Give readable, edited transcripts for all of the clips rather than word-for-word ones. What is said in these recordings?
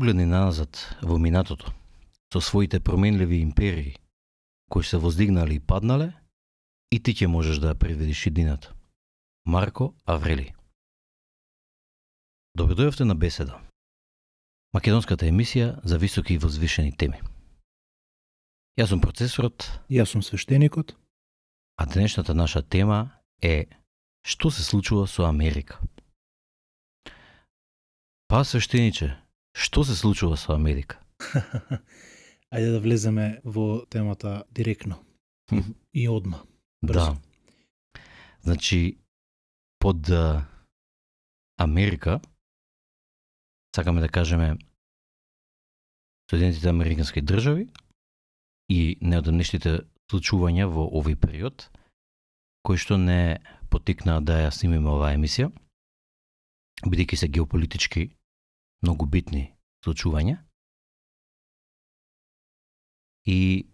погледни назад во минатото, со своите променливи империи, кои се воздигнале и паднале, и ти ќе можеш да ја предвидиш иднината. Марко Аврели. Добро дојавте на Беседа, македонската емисија за високи и возвишени теми. Јас сум процесорот, Јас сум свештеникот. а денешната наша тема е што се случува со Америка. Па, свештениче, што се случува со Америка? Ајде да влеземе во темата директно и одма. Да. Значи, под Америка, сакаме да кажеме Соединетите Американски држави и неодамнешните случувања во овој период, кои што не потикнаа да ја снимиме оваа емисија, бидејќи се геополитички многу битни случувања и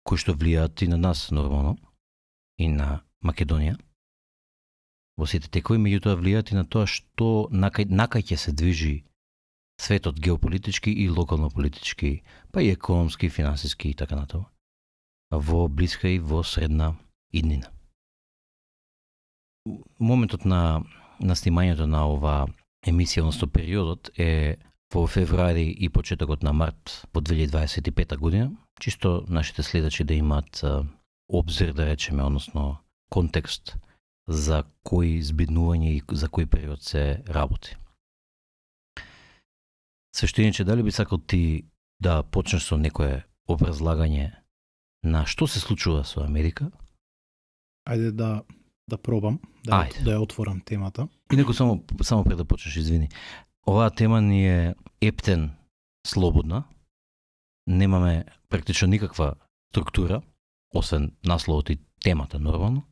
кои што влијаат и на нас нормално, и на Македонија во сите текови, меѓутоа влијаат и на тоа што накај ќе се движи светот геополитички и локално политички, па и економски, финансиски и така натаму, во блиска и во средна иднина. Моментот на снимањето на ова емисија, односно периодот, е во февруари и почетокот на март во 2025 година, чисто нашите следачи да имаат обзир, да речеме, односно контекст за кои збиднување и за кој период се работи. Свештениче, дали би сакал ти да почнеш со некое образлагање на што се случува со Америка? Ајде да пробам, да ја отворам темата. Инаку само пред да почнеш, извини. Оваа тема ни е ептен слободна. Немаме практично никаква структура, освен насловот и темата нормално.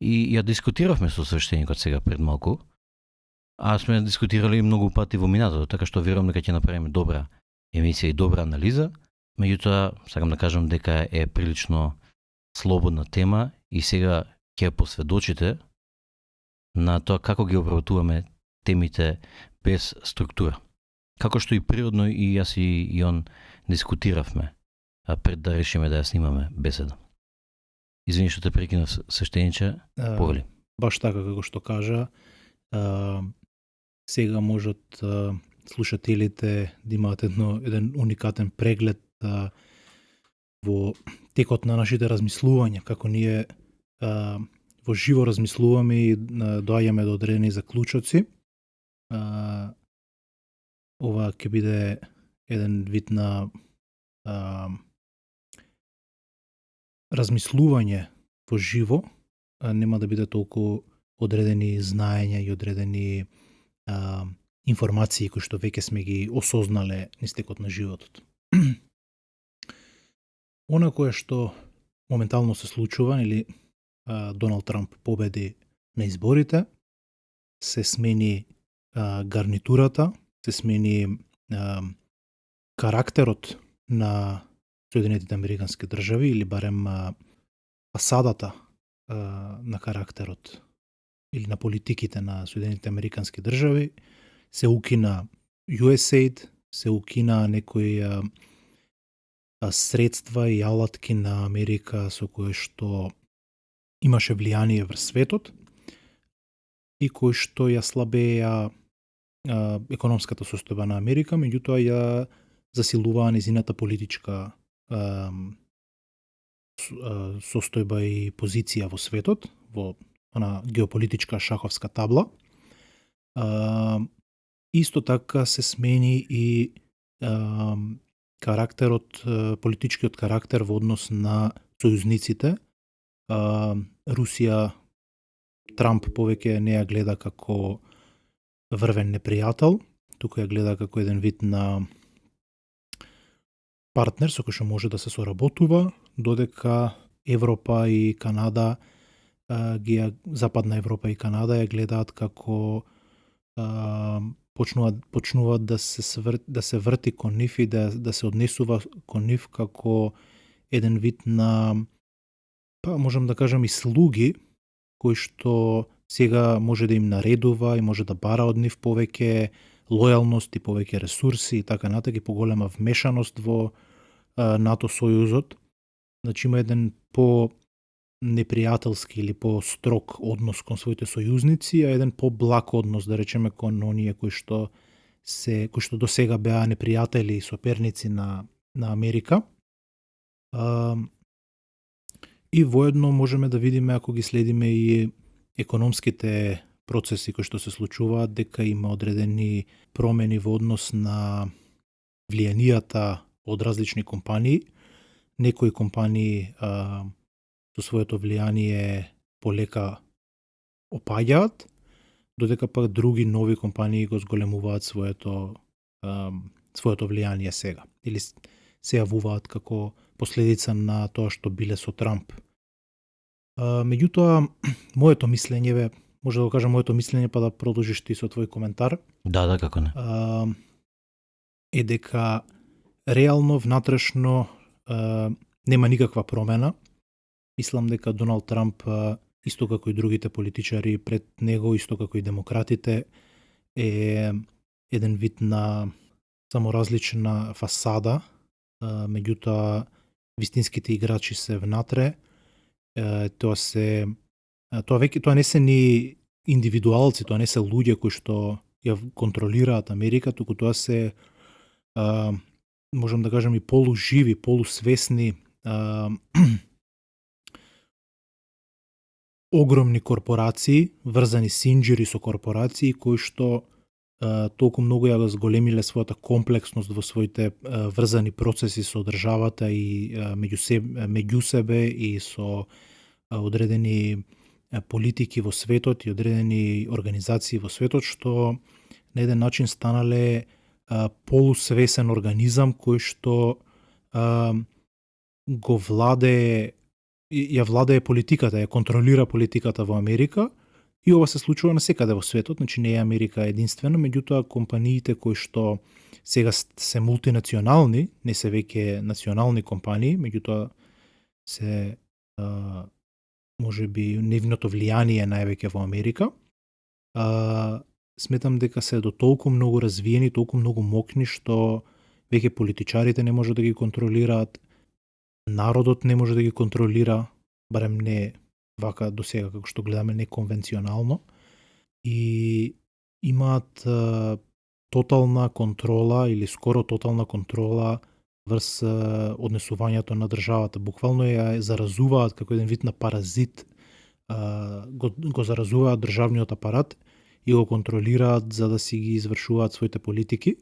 И ја дискутиравме со свештеникот сега пред малку. А сме дискутирали многу пати во минатото, така што верувам дека ќе направиме добра емисија и добра анализа. Меѓутоа, сакам да кажам дека е прилично слободна тема и сега ќе посведочите на тоа како ги обработуваме темите без структура. Како што и природно и јас и он дискутиравме пред да решиме да ја снимаме беседа. Извини што те прекинав, свештениче, повели. Баш така како што кажа, сега можат слушателите да имаат еден уникатен преглед во текот на нашите размислувања, како ние во живо размислуваме и доаѓаме до одредени заклучоци. Ова ќе биде еден вид на размислување во живо, нема да биде толку одредени знаења и одредени информации кои што веќе сме ги осознале низ текот на животот. Она кое што моментално се случува, или Доналд Трамп победи на изборите, се смени гарнитурата, се смени карактерот на Соединетите Американски држави, или барем фасадата на карактерот или на политиките на Соединетите Американски држави, се укина USAID, се укина некои средства и алатки на Америка со кои што имаше влијание врз светот и кои што ја слабеја економската состојба на Америка, меѓутоа ја засилуваа незината политичка состојба и позиција во светот, во она геополитичка шаховска табла. Исто така се смени и карактерот, политичкиот карактер во однос на сојузниците. Русија, Трамп повеќе не ја гледа како врвен непријател, туку ја гледа како еден вид на партнер со кој што може да се соработува, додека Европа и Канада, Западна Европа и Канада ја гледаат како почнуваат да се врти кон нив и да се однесува кон нив како еден вид на, па можам да кажам, и слуги кои што сега може да им наредува и може да бара од нив повеќе лојалност и повеќе ресурси и така натаму, и поголема вмешаност во НАТО сојузот. Значи има еден по непријателски или по-строг однос кон своите сојузници, а еден по-благ однос, да речеме, кон оние кои што до сега беа непријатели и соперници на Америка. И воедно можеме да видиме, ако ги следиме и економските процеси кои што се случуваат, дека има одредени промени во однос на влијанијата од различни компании. Некои компании со своето влијание полека опаѓаат, додека пак други нови компании го зголемуваат своето влијание сега, или се јавуваат како последица на тоа што биле со Трамп. Меѓутоа, моето мислење може да го кажам моето мислење, па да продолжиш ти со твој коментар. Да, како не. Е дека реално внатрешно нема никаква промена. Мислам дека Доналд Трамп, исто како и другите политичари пред него, исто како и демократите, е еден вид на саморазлична фасада, меѓутоа вистинските играчи се внатре. Тоа не се ни индивидуалци, тоа не се луѓе кои што ја контролираат Америка, туку тоа се можам да кажам и полуживи, полусвесни огромни корпорации, врзани синџири со корпорации кои што толку многу ја зголемиле својата комплексност во своите врзани процеси со државата и меѓу себе и со одредени политики во светот и одредени организации во светот, што на еден начин станале полусвесен организам кој што ја владее политиката, ја контролира политиката во Америка, и ова се случува насекаде во светот, значи не е Америка единствено, меѓутоа компаниите кои што сега се мултинационални, не се веќе национални компании, меѓутоа се може би нивното влијание највеќе во Америка, сметам дека се до толку многу развиени, толку многу мокни, што веќе политичарите не може да ги контролираат, народот не може да ги контролира, барем не вака до сега како што гледаме, неконвенционално, и имаат тотална контрола или скоро тотална контрола врз однесувањето на државата. Буквално ја заразуваат како еден вид на паразит, го заразуваат државниот апарат и го контролираат за да си ги извршуваат своите политики,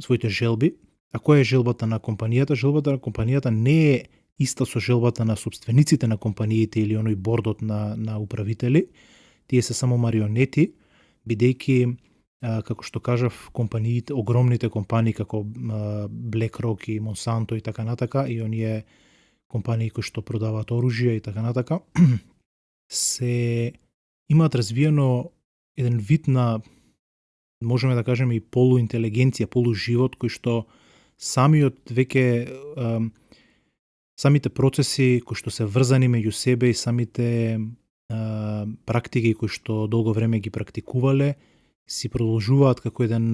своите желби. А која е желбата на компанијата? Желбата на компанијата не е иста со желбата на собствениците на компаниите или оној бордот на управители. Тие се само марионети, бидејќи, како што кажав, компаниите, огромните компании како BlackRock и Monsanto и така натака, и оние компании кои што продаваат оружје и така натака, се имаат развиено еден вид на, можеме да кажеме, и полуинтелигенција, полуживот, кој што самиот веќе самите процеси кои што се врзани меѓу себе и самите практики кои што долго време ги практикувале, си продолжуваат како еден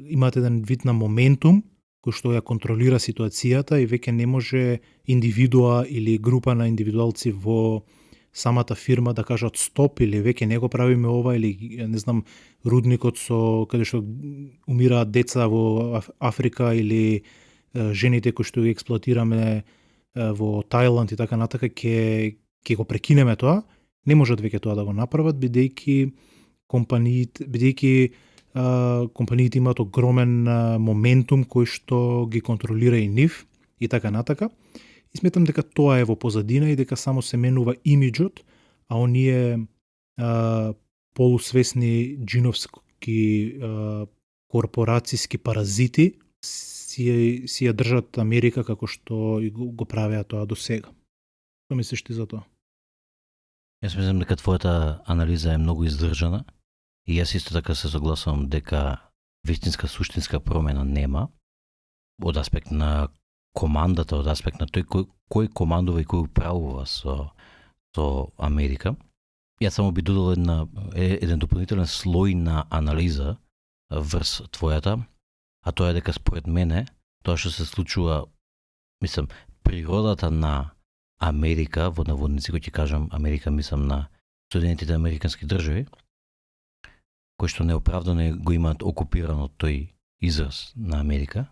имаат еден вид на моментум кој што ја контролира ситуацијата и веќе не може индивидуа или група на индивидуалци во самата фирма да кажат стоп или веќе не го правиме ова, или не знам, рудникот со каде што умираат деца во Африка, или жените кои што ги експлоатираме во Тајланд и така натака, ќе го прекинеме тоа. Не можат веќе тоа да го направат, бидејќи компаниите имаат огромен моментум кој што ги контролира и нив и така натака. И сметам дека тоа е во позадина и дека само се менува имиджот, а оние полусвесни джиновски корпорацијски паразити си ја држат Америка како што го правеа тоа до сега. Што мислиш ти за тоа? Јас мислам дека твојата анализа е многу издржана и јас исто така се согласувам дека вистинска, суштинска промена нема од аспект на командата, од аспект на тој кој командува и кој управува со Америка. Јас само би додал еден дополнителен слој на анализа врз твојата, а тоа е дека според мене тоа што се случува, мислам, природата на Америка, во наводници, кој ќе кажам Америка, мислам на Соединетите Американски држави, кои што неоправдано го имаат окупирано тој израз на Америка,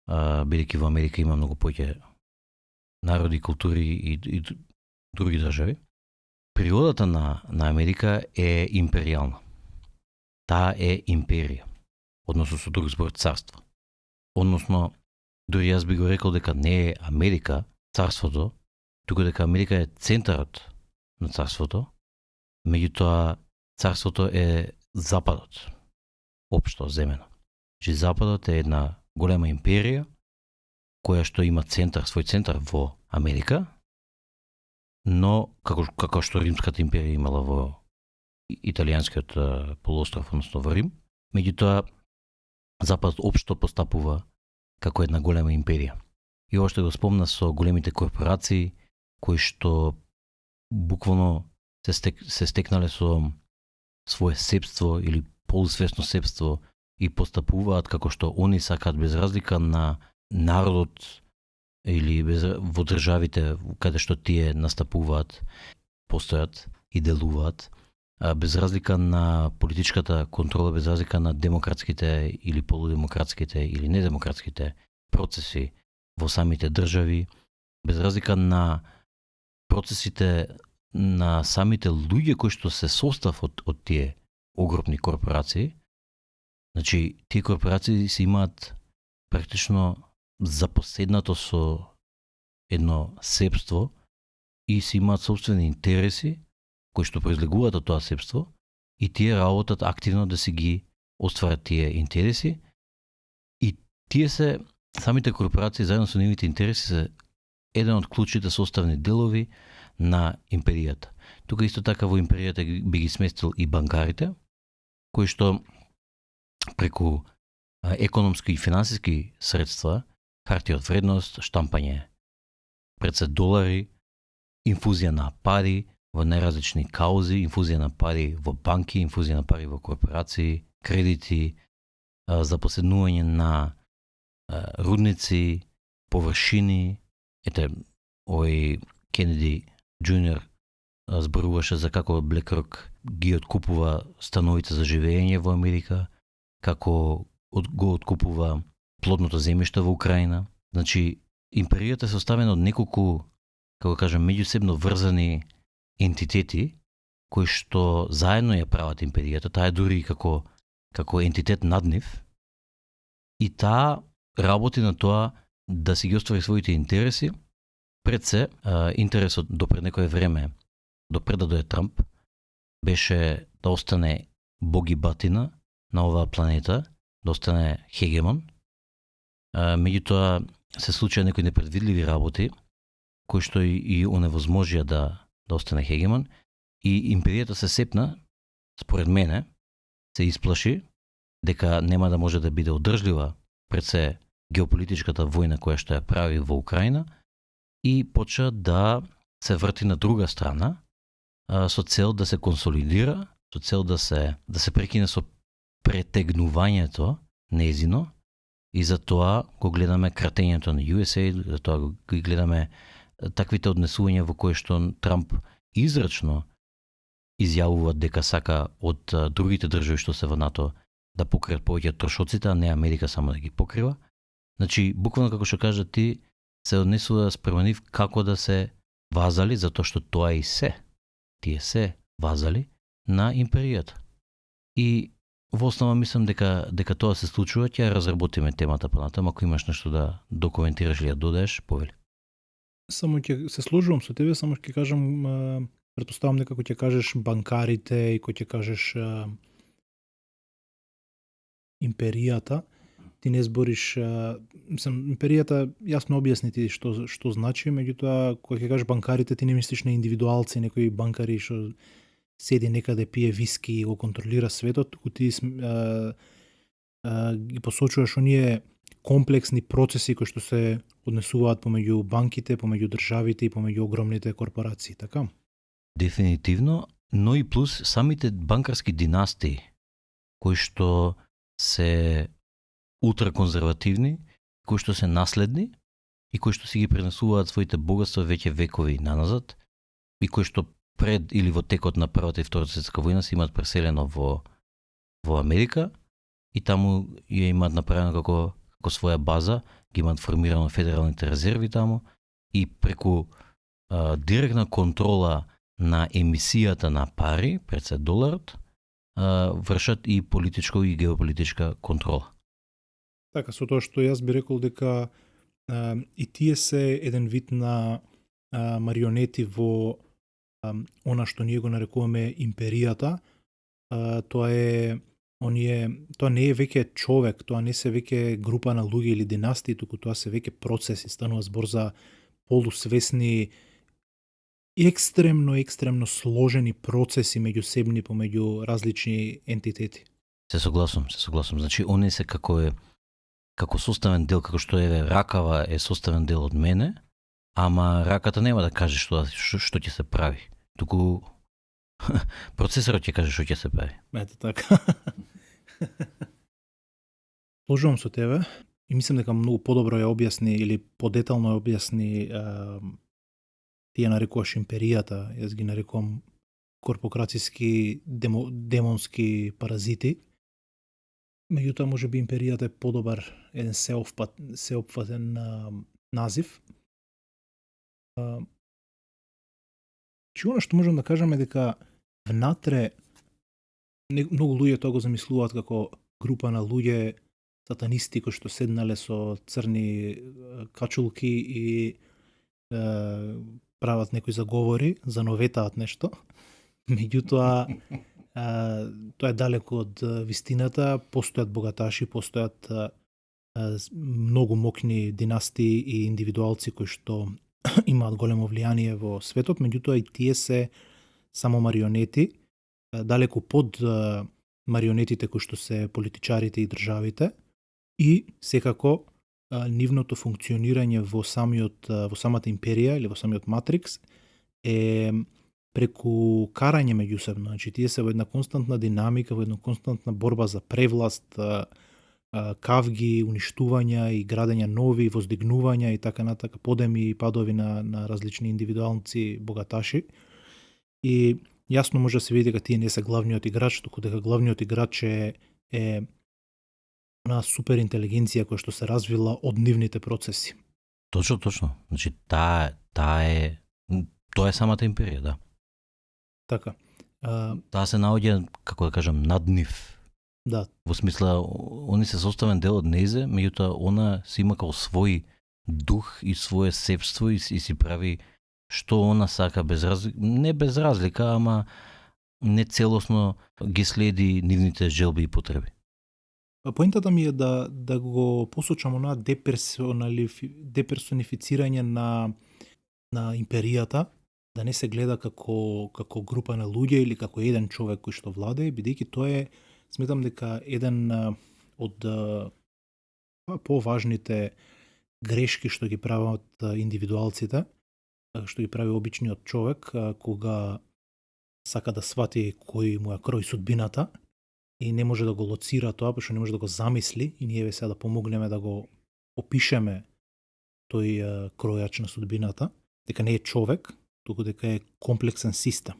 бидејќи во Америка има многу повеќе народи, култури и други држави. Природата на Америка е империјална. Таа е империја, односно со друг збор царство. Односно, дури јас би го рекол дека не е Америка царството, туку дека Америка е центарот на царството, меѓутоа царството е Западот, општо земено. Че Западот е една голема империја, која што има свој центар во Америка, но како што Римската империја имала во италијанскиот полуостров, односно во Рим, меѓутоа Западот општо постапува како една голема империја. И ова што го спомна со големите корпорации, кои што буквално се стекнале со свое себство или полусвесно себство и постапуваат како што они сакаат, без разлика на народот или во државите каде што тие настапуваат, постојат и делуваат, без разлика на политичката контрола, без разлика на демократските или полудемократските или недемократските процеси во самите држави, без разлика на процесите на самите луѓе кои што се состав од тие огромни корпорации. Значи, тие корпорации се имаат практично запоседнато со едно себство и се имаат собствени интереси кои што произлегуваат од тоа себство и тие работат активно да се ги остварат тие интереси и тие се, самите корпорации заедно со нивните интереси се еден од клучните составни делови на империјата. Тука исто така во империјата би ги сместил и банкарите, кои што преку економски и финансиски средства, хартија од вредност, штампање пред се долари, инфузија на пари во најразлични каузи, инфузија на пари во банки, инфузија на пари во корпорации, кредити, запоседнување на рудници, површини. Ете, овој Кенеди Джуниор зборуваше за како BlackRock ги откупува становите за живење во Америка, како го откупува плодното земјиште во Украина. Значи, империјата се составена од неколку, како кажам, меѓусебно врзани ентитети, кои што заедно ја прават империјата. Таа е дури како ентитет над нив. И таа работи на тоа да си ги оствари своите интереси. Пред се, интересот до пред некое време, до пред да дојде Трамп, беше да остане бог и батина на оваа планета, да остане хегемон. Меѓутоа се случија некои непредвидливи работи, кои што и оневозможија да остане хегемон, и империјата се сепна, според мене, се исплаши дека нема да може да биде одржлива пред се геополитичката војна која што ја прави во Украина, и почна да се врти на друга страна со цел да се консолидира, со цел да се прекине со претегнувањето нејзино, и за тоа го гледаме кратењето на USAID, за тоа го гледаме таквите однесувања во кои што Трамп израчно изјавува дека сака од другите држави што се во НАТО да покријат повеќе трошоците, а не Америка само да ги покрива. Значи, буквално како што кажа ти, се однесува спрема нив како да се вазали, затоа што тоа и се. Тие се вазали на империјата. И во основа мислам дека тоа се случува, ќе разработиме темата понатаму, ако имаш нешто да документираш или да додадеш, повели. Само ќе се сложувам со тебе, само ќе кажам, претпоставам дека кога ќе кажеш банкарите и кога ќе кажеш империјата, ти не збориш, империјата јасно објасни ти што значи, меѓутоа кога ќе кажеш банкарите, ти не мислиш на индивидуалци, некои банкари што седи некаде, пие виски и го контролира светот, туку ти ги посочуваш оние комплексни процеси кои што се однесуваат помеѓу банките, помеѓу државите и помеѓу огромните корпорации, така? Дефинитивно, Но и плюс самите банкарски династии кои што се ултраконзервативни, кои што се наследни и кои што си ги пренесуваат своите богатства веќе векови наназад и кои што пред или во текот на Првата и Втората светска војна се имаат преселено во Америка и таму ја имаат направено како своја база, ги имаат формирано федералните резерви таму и преку директна контрола на емисијата на пари, пред се доларот, вршат и политичко и геополитичка контрола. Така, со тоа што јас би рекол дека и тие се еден вид на марионети во она што ние го нарекуваме империјата. Тоа не е веќе човек, тоа не се веќе група на луѓе или династии, туку тоа се веќе процеси, станува збор за полусвесни екстремно сложени процеси меѓусебни помеѓу различни ентитети. Се согласувам. Значи, он се како составен дел, како што е ракава е составен дел од мене, ама раката нема да каже што ќе се прави. Туку процесорот ќе каже што ќе се прави. Ете така. Сложувам со тебе и мислам дека многу подобро ја објасни или подетално ја објасни ти ја нарекуваш империјата, јас ги нарекувам корпокрацијски демонски паразити. Меѓутоа, може би империјата е подобар еден сеопфатен назив. Она што можам да кажам е дека внатре многу луѓе тоа го замислуваат како група на луѓе сатанисти кои што седнале со црни качулки и прават некои заговори, зановетаат нешто. Меѓутоа, тоа е далеко од вистината, постојат богаташи, постојат многу мокни династии и индивидуалци кои што имаат големо влијание во светот, меѓутоа и тие се само марионети, далеку под марионетите кои што се политичарите и државите, и секако нивното функционирање во самата империја или во самиот матрикс е преку карање меѓусебно. Значи, тие се во една константна динамика, во една константна борба за превласт, кавги, уништувања и градење нови, воздигнувања и така натака, подеми и падови на различни индивидуалци богаташи. И јасно може да се види дека тие не се главниот играч, туку дека главниот играч е на супер интелигенција која што се развила од нивните процеси. Точно. Значи, тоа е самата империја, да. Така. Таа се наоѓа, како да кажам, над нив. Да. Во смисла, они се составен дел од незе, меѓутоа она си има како свој дух и свое сепство и си прави што она сака не без разлика, ама не целосно ги следи нивните желби и потреби. Поентата ми е да го посочам она деперсонифицирање на империјата, да не се гледа како група на луѓе или како еден човек кој што владее, бидејќи тоа е, сметам дека еден од поважните грешки што ги прават индивидуалците, што ги прави обичниот човек кога сака да свати кој му ја крои судбината и не може да го лоцира тоа, пошто не може да го замисли, и ние сега да помогнеме да го опишеме тој кројач на судбината, дека не е човек, туку дека е комплексен систем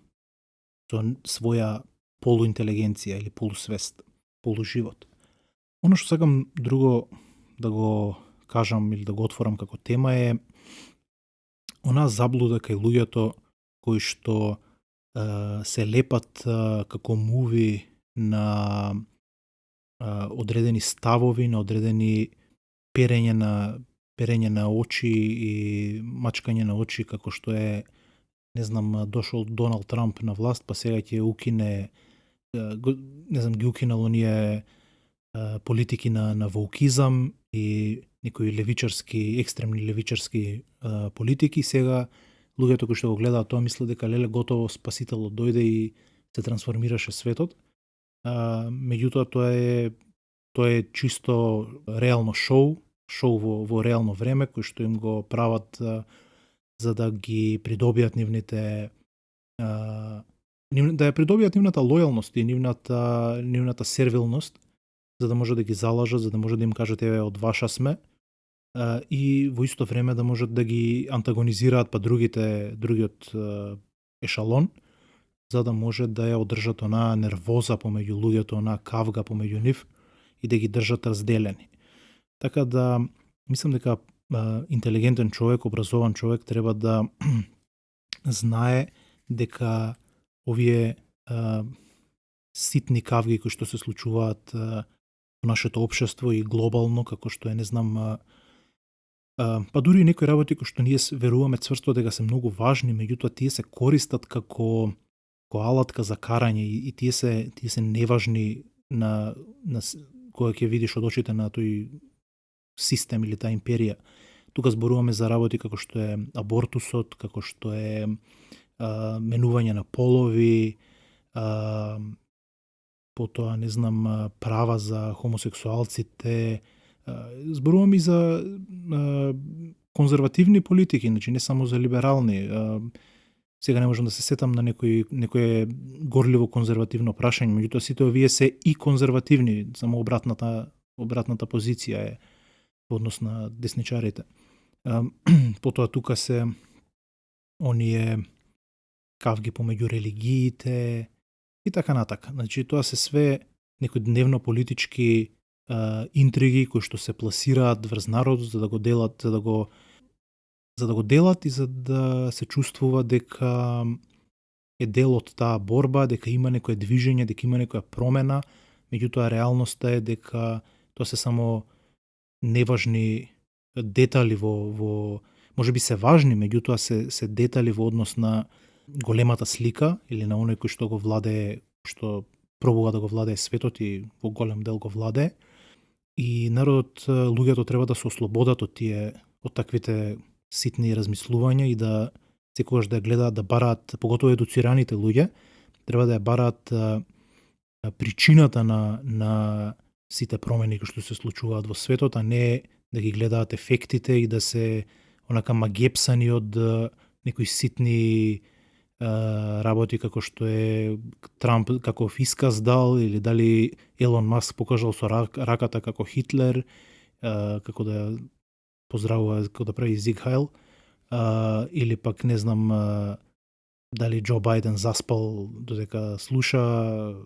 со своја полуинтелигенција или полусвест, полуживот. Оно што сакам друго да го кажам или да го отворам како тема е она заблуда кај луѓето кои што се лепат како муви на одредени ставови, на одредени перење на очи и мачкање на очи, како што е, не знам, дошол Доналд Трамп на власт, па сега ќе укине, не знам, ги укинал оние политики на воукизам и некои левичарски, екстремни левичарски политики. Сега луѓето кои што го гледаат тоа мислат дека леле готово спасителот дојде и се трансформираше светот. Меѓутоа тоа е чисто реално шоу во реално време кој што им го прават за да ги придобијат да ја придобијат нивната лојалност и нивната сервилност, за да може да ги залажат, за да може да им кажат еве од ваша сме, и во исто време да можат да ги антагонизираат па другиот ешалон, за да може да ја одржат онаа нервоза помеѓу луѓето, онаа кавга помеѓу нив и да ги држат разделени. Така да мислам дека интелигентен човек, образован човек треба да знае дека овие ситни кавги кои што се случуваат во нашето општество и глобално, како што е, не знам, па дури и некои работи кои што ние веруваме цврсто дека се многу важни, меѓутоа тие се користат како алатка за карање и тие се неважни на кога ќе видиш од очите на тој систем или таа империја. Тука зборуваме за работи како што е абортусот, како што е менување на полови, потоа, не знам, права за хомосексуалците. Зборувам и за конзервативни политики, значи не само за либерални. Сега не можам да се сетам на некое горливо конзервативно прашање, меѓутоа сите овие се и конзервативни, само обратната позиција е во однос на десничарите. Потоа тука се оние кавги помеѓу религиите и така натака. Значи тоа се све некои дневно политички интриги кои што се пласираат врз народот за да го делат, и за да се чувствува дека е дел од таа борба, дека има некое движење, дека има некоја промена, меѓутоа реалноста е дека тоа се само неважни детали во можеби се важни, меѓутоа се детали во однос на големата слика или на оној кој што го владее, што пробува да го владее светот и во голем дел го владее. И народот, луѓето треба да се ослободат од таквите ситни размислувања и да секогаш да ја гледаат, да бараат, поготово едуцираните луѓе, треба да ја бараат причината на сите промени кои што се случуваат во светот, а не да ги гледаат ефектите и да се онака магепсани од некои ситни работи како што е Трамп каков исказ дал, или дали Елон Маск покажал со раката како Хитлер, како да поздравува, како да прави Зиг Хайл, или пак не знам дали Џо Бајден заспал додека слуша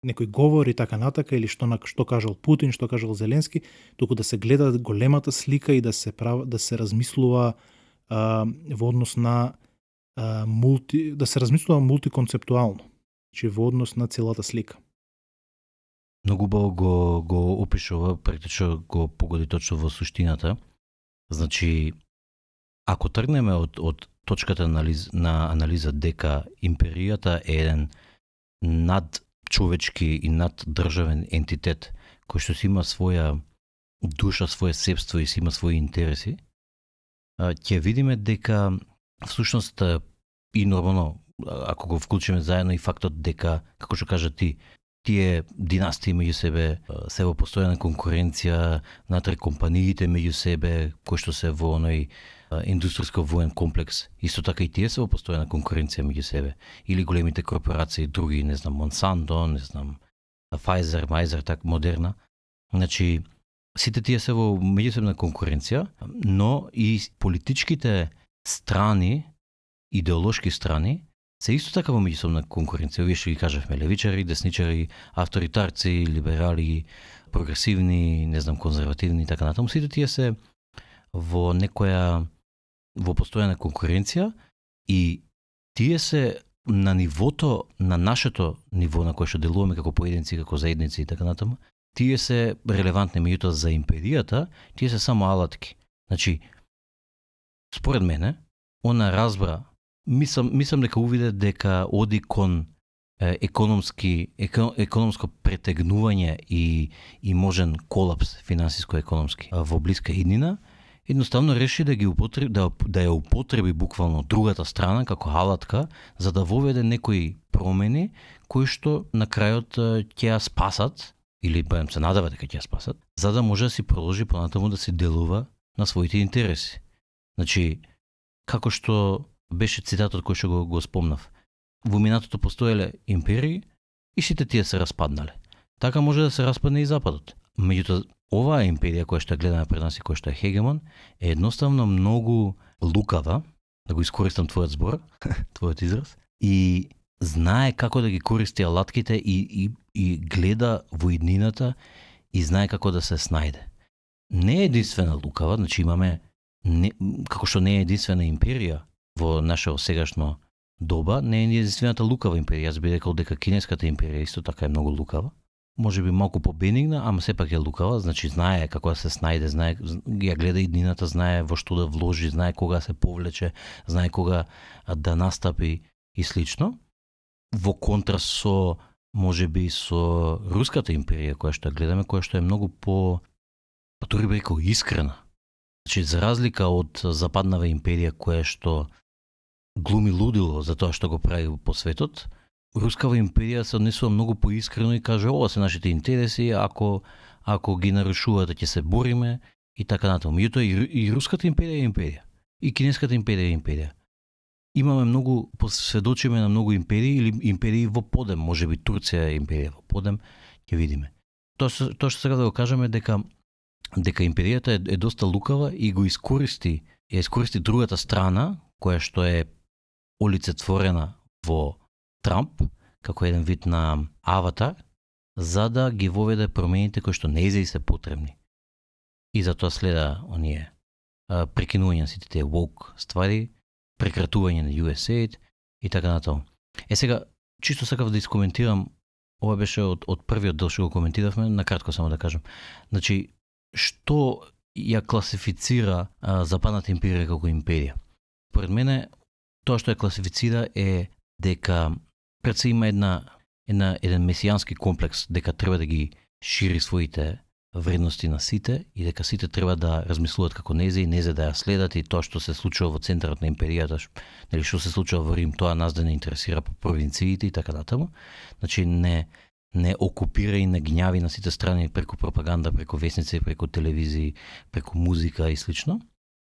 некој говор и така натака, или што кажал Путин, што кажал Зеленски, туку да се гледа големата слика и да се размислува во однос на да се размислува мултиконцептуално, че во однос на целата слика. Многу убаво го опишува, практично го погоди точно во суштината. Значи, ако тргнеме од точката на анализа дека империјата е еден надчовечки и наддржавен ентитет кој што си има своја душа, свое себство и си има своји интереси, ќе видиме дека всушност и нормално, ако го вклучиме заедно и фактот дека, како што кажа ти, тие династии меѓу себе се во постојана конкуренција, натре компаниите меѓу себе, кои што се во оној индустријско-воен комплекс, исто така и тие се во постојана конкуренција меѓу себе. Или големите корпорации, други, не знам, Монсанто, не знам, Pfizer, Meiser, так, Модерна. Значи, сите тие се во меѓусебна конкуренција, но и политичките страни, идеолошки страни, се исто така во меѓусобна конкуренција. Овие што ги кажавме, левичари, десничари, авторитарци, либерали, прогресивни, не знам, конзервативни и така натаму. Сите тие се во постојана конкуренција и тие се на нивото, на нашето ниво на кое што делуваме како поединци, како заедници и така натаму. Тие се релевантни, меѓутоа за империјата, тие се само алатки. Значи, според мене, она разбра, мислам дека увиде дека оди кон економско претегнување и можен колапс финансиско-економски во блиска иднина, едноставно реши да ја употреби буквално другата страна како алатка за да воведе некои промени кои што на крајот ќе ја спасат, или барем се надава дека ќе ја спасат, за да може да си продолжи понатаму да се делува на своите интереси. Значи, како што беше цитатот кој што го спомнав. во минатото постоеле империи и сите тие се распаднале. Така може да се распадне и Западот. Меѓутоа, оваа империја која што гледаме пред нас и која што е хегемон е едноставно многу лукава, да го искористам твојот збор, твојот израз, и знае како да ги користи алатките и гледа во иднината и знае како да се снајде. Не е единствена лукава, значи имаме, како што не е единствена империја во нашето сегашно доба, не е единствената лукава империја. Јас би рекол дека кинеската империја исто така е многу лукава. Може би малку побенигна, ама сепак е лукава, значи знае како да се снајде, знае, ја гледа иднината, знае во што да вложи, знае кога да се повлече, знае кога да настапи и слично. Во контраст со, можеби, со Руската империја, која што гледаме, која што е многу дури би рекол искрена. Значи, за разлика од Западнава империја, која што глуми лудило за тоа што го прави по светот, Рускава империја се однесува многу поискрено и каже, ова се нашите интереси, ако ги нарушувате ќе се бориме и така натаму. Меѓутоа и Руската империја е империја, и Кинеската империја е империја. Имаме многу, посведочиме на многу империи или империи во подем, можеби Турција е империја во подем, ќе видиме. Тоа што сега да го кажеме дека империјата е доста лукава и го искористи другата страна, која што е олицетворена во Трамп, како еден вид на аватар, за да ги воведе промените кои што нејзе се потребни. И затоа следа оние прекинување на сите тие woke ствари, прекратување на USAID и така натаму. Сега, чисто сакав да искоментирам, ова беше од првиот дел што го коментиравме, накратко само да кажам. Значи, што ја класифицира Западната империја како империја? Поред мене, тоа што ја класифицира е дека пред се има еден месијански комплекс дека треба да ги шири своите вредности на сите и дека сите треба да размислуваат како незе и незе да ја следат и тоа што се случува во центарот на империјата, нели што се случува во Рим, тоа нас да не интересира по провинциите и така натаму. Значи не окупира и не гњави на сите страни преку пропаганда, преку весници, преку телевизии, преку музика и слично.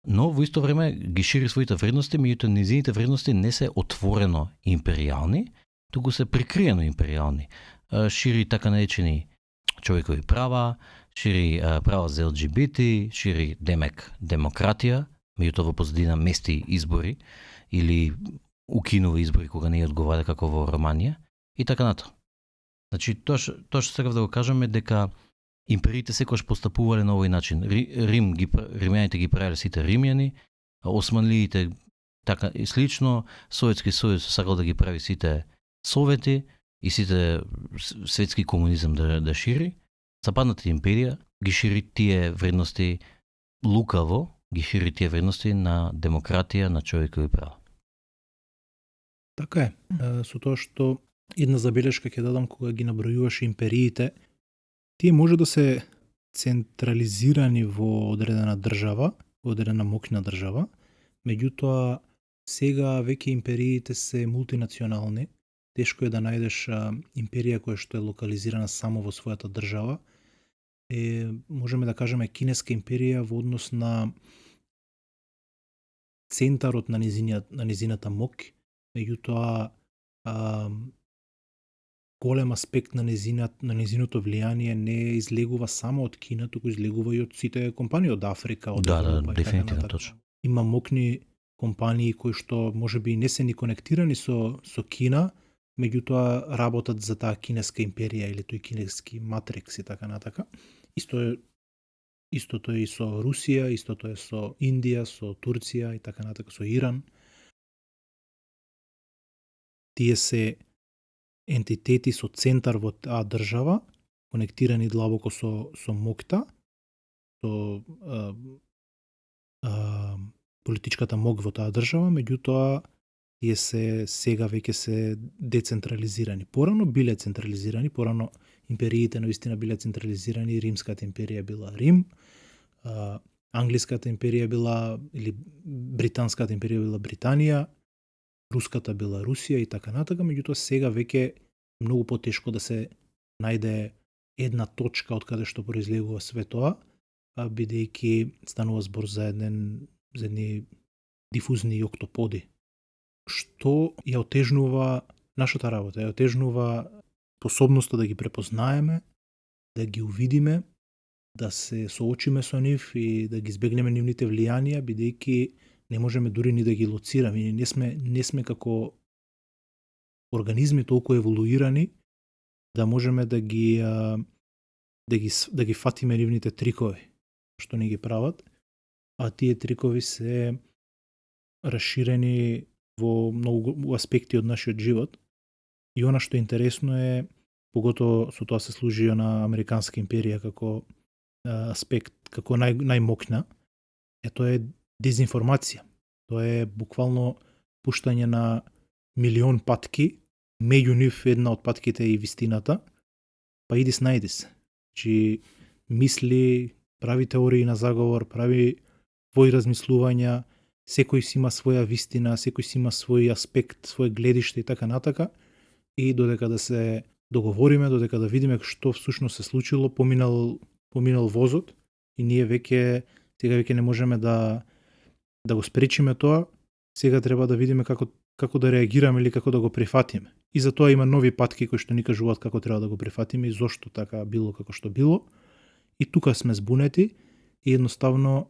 Но во исто време ги шири своите вредности, меѓутоа низините вредности не се отворено империјални, туку се прикриено империјални. Шири така наречени човекови права, шири права за ЛГБТ, шири демократија, меѓутоа во позадина мести избори или укинува избори кога не ја одговара како во Романија и така натаму. Значи тоа што сакав да го кажам е дека империите секогаш постапувале на овој начин. Римјаните ги правеле сите римјани, османлиите така и слично, Советски сојуз сакал да ги прави сите совети и сите светски комунизам да шири. Западната империја ги шири тие вредности лукаво, ги шири тие вредности на демократија, на човекови права. Така е. Со тоа што една забелешка ќе дадам кога ги набројуваш империите, тие може да се централизирани во одредена држава, во одредена моќна држава, меѓутоа сега веќе империите се мултинационални. Тешко е да најдеш империја која што е локализирана само во својата држава. Можеме да кажеме Кинеска империја во однос на центарот на низината моќ, меѓутоа голем аспект на низиното влијание не излегува само од Кина, туку излегува и од сите компании од Африка, од Европа. Дефинитивно точно. Има моќни компании кои што можеби не се ни конектирани со Кина, меѓутоа работат за таа кинеска империја или тој кинески матрикс и така натака. Истото е и со Русија, истото е со Индија, со Турција и така натака, со Иран. Тие се ентитети со центар во таа држава, конектирани длабоко со моќта, со политичката моќ во таа држава, меѓутоа тие сега веќе се децентрализирани. Порано биле централизирани, порано империите навистина биле централизирани, Римската империја била Рим, Англиската империја била или Британската империја била Британија, Руската била Русија и така натака, меѓутоа сега веќе многу потешко да се најде една точка од каде што произлегува све тоа, бидејќи станува збор за едни дифузни октоподи. Што ја отежнува нашата работа ја отежнува способноста да ги препознаеме, да ги увидиме, да се соочиме со нив и да ги избегнеме нивните влијанија, бидејќи не можеме дури ни да ги лоцираме. И не сме како организми толку еволуирани да можеме да ги фатиме нивните трикови што ни ги прават, а тие трикови се расширени во многу аспекти од нашиот живот. И она што е интересно е, поготово со тоа се служи на Американска империја како аспект, како најмокна, тоа е дезинформација. Тоа е буквално пуштање на милион патки, меѓу нив една од патките е и вистината, па иди снајди се. Чи мисли, прави теории на заговор, прави твои размислувања, секој си има своја вистина, секој си има свој аспект, свој гледиште и така натака, и додека да се договориме, додека да видиме што всушност се случило, поминал возот и ние сега веќе не можеме да го спречиме тоа, сега треба да видиме како да реагираме или како да го прифатиме. И за тоа има нови патки кои што ни кажуваат како треба да го прифатиме и зошто така било како што било. И тука сме збунети и едноставно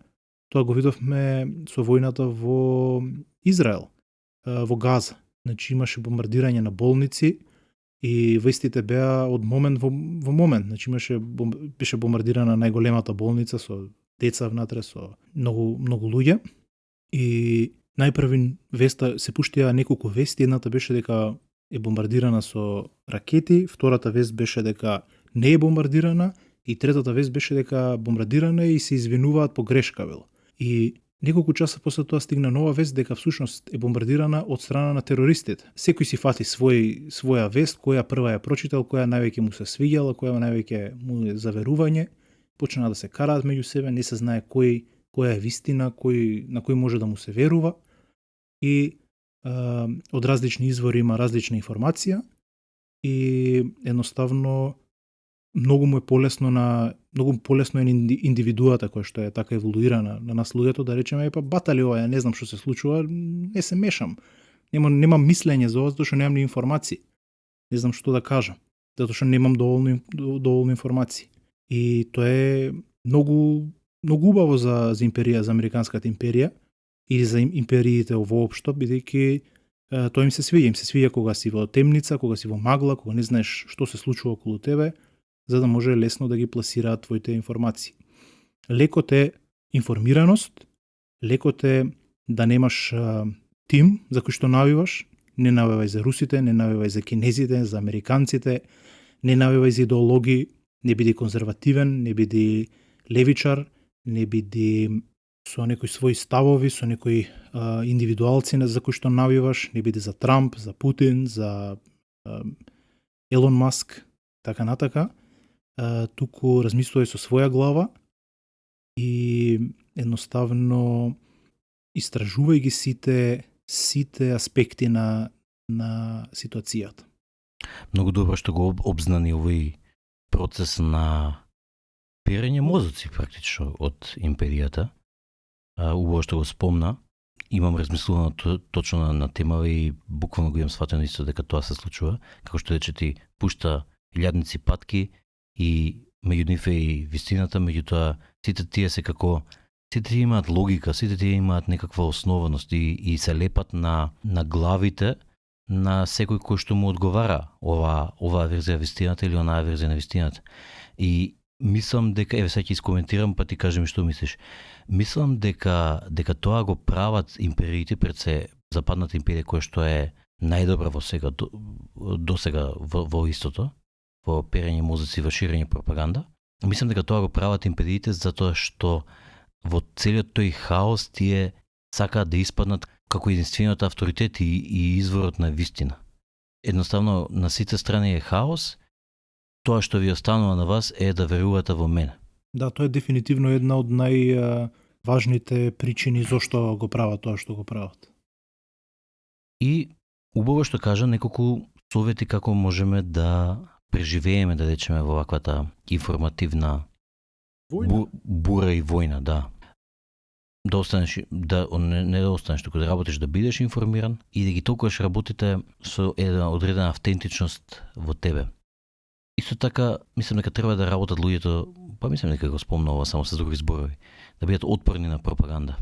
тоа го видовме со војната во Израел, во Газа. Значи имаше бомбардирање на болници и вестите беа од момент во момент. Значи беше бомбардирана најголемата болница со деца внатре, со многу луѓе. И најпрви веста се пуштија неколку вести, едната беше дека е бомбардирана со ракети, втората вест беше дека не е бомбардирана и третата вест беше дека бомбардирана и се извинуваат по грешка било. И неколку часа после тоа стигна нова вест дека всушност е бомбардирана од страна на терористите. Секој си фати своја вест, која прва ја прочитал, која највеќе му се свиѓала, која највеќе му е заверување, почна да се караат меѓу себе, не се знае која е вистина, на кој може да му се верува и од различни извори има различна информација и едноставно многу полесно е индивидуата која што е така еволуирана на нас луѓето да речеме па батали ова, не знам што се случува, не се мешам. Немам мислење за ова, затоа што немам ни информации. Не знам што да кажам, затоа што немам доволно информации. И тоа е многу убаво за империја, за Американската империја или за империите воопшто, бидејќи тоа им се свиѓа кога си во темница, кога си во магла, кога не знаеш што се случува околу тебе, за да може лесно да ги пласираат твоите информации. Лекот е информираност, лекот е да немаш тим за кој што навиваш, не навивај за русите, не навивај за кинезите, за американците, не навивај за идеологии, не биди конзервативен, не биди левичар, не биди со некои своји ставови, со некои индивидуалци за кои што навиваш, не биди за Трамп, за Путин, за Елон Маск, така натака, туку размислувај со своја глава и едноставно истражувај ги сите аспекти на ситуацијата. Многу добро што го обзнани овој процес на перење мозоци практично од империјата. Убаво што го спомна. Имам размислувано точно на темава и буквално го имам сватено исто дека тоа се случува. Како што рече ти, пушта илјадници патки и меѓу нив е и вистината, меѓутоа сите тие се како сите тие имаат логика, сите тие имаат некаква основаност и се лепат на главите на секој кој што му одговара оваа верзија вистината или онаа верзија на вистината. И мислам дека, еве сега ќе искоментирам, па ти кажи ми што мислиш. Мислам дека тоа го прават империите, пред се западната империја која што е најдобра во сега до сега во истото, во перење мозоци, во ширење пропаганда. Мислам дека тоа го прават империите затоа што во целиот тој хаос тие сакаат да испаднат како единствениот авторитет и изворот на вистина. Едноставно на сите страни е хаос. Тоа што ви останува на вас е да верувате во мене. Да, тоа е дефинитивно една од најважните причини зошто го прават тоа што го прават. И убаво што кажа неколку совети како можеме да преживееме, да речеме, во ваквата информативна бура и војна, да. да останеш, не да останеш, туку да работиш, да бидеш информиран и да ги толкуваш работите со една одредена автентичност во тебе. Исто така, мислам дека треба да работат луѓето, па мислам дека го спомна ова само со други зборови, да бидат отпорни на пропаганда,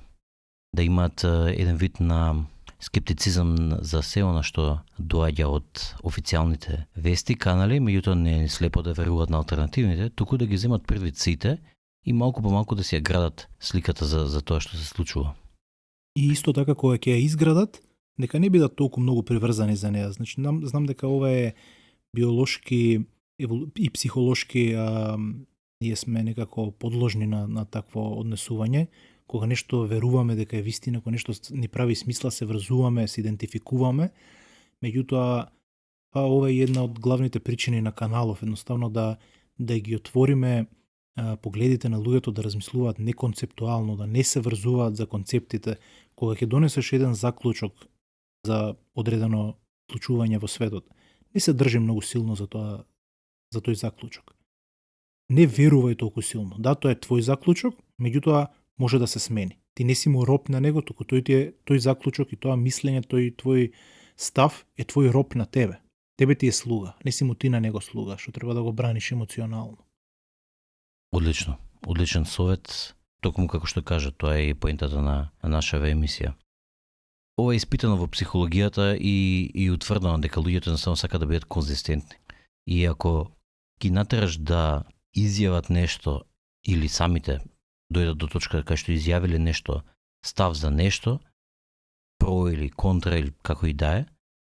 да имаат еден вид на скептицизам за се она што доаѓа од официјалните вести, канали, меѓутоа не слепо да веруваат на алтернативните, туку да ги земат предвид сите и малку по малку да си ја градат сликата за тоа што се случува. И исто така кога ќе ја изградат, дека не бидат толку многу приврзани за неа. Значи знам дека ова е биолошки и психолошки ние сме некако подложни на такво однесување. Кога нешто веруваме дека е вистина, кога нешто ни прави смисла, се врзуваме, се идентификуваме. Меѓутоа, ова е една од главните причини на каналов, едноставно да ги отвориме погледите на луѓето да размислуваат неконцептуално, да не се врзуваат за концептите. Кога ќе донесеш еден заклучок за одредено случување во светот, не се држи многу силно за тој заклучок. Не верувај толку силно. Да, тоа е твој заклучок, меѓутоа може да се смени. Ти не си му роб на него, туку тој заклучок и тоа мислење, твој став е твој роб на тебе. Тебе ти е слуга, не си му ти на него слуга, што треба да го браниш емоционално. Одлично. Одличен совет. Токму како што кажа, тоа е и поентата на нашава емисија. Ова е испитано во психологијата и утврдено дека луѓето не само сакаат да бидат конзистентни. И ако ги натераш да изјават нешто или самите дојдат до точка кај што изјавиле нешто, став за нешто, про или контра или како и да е,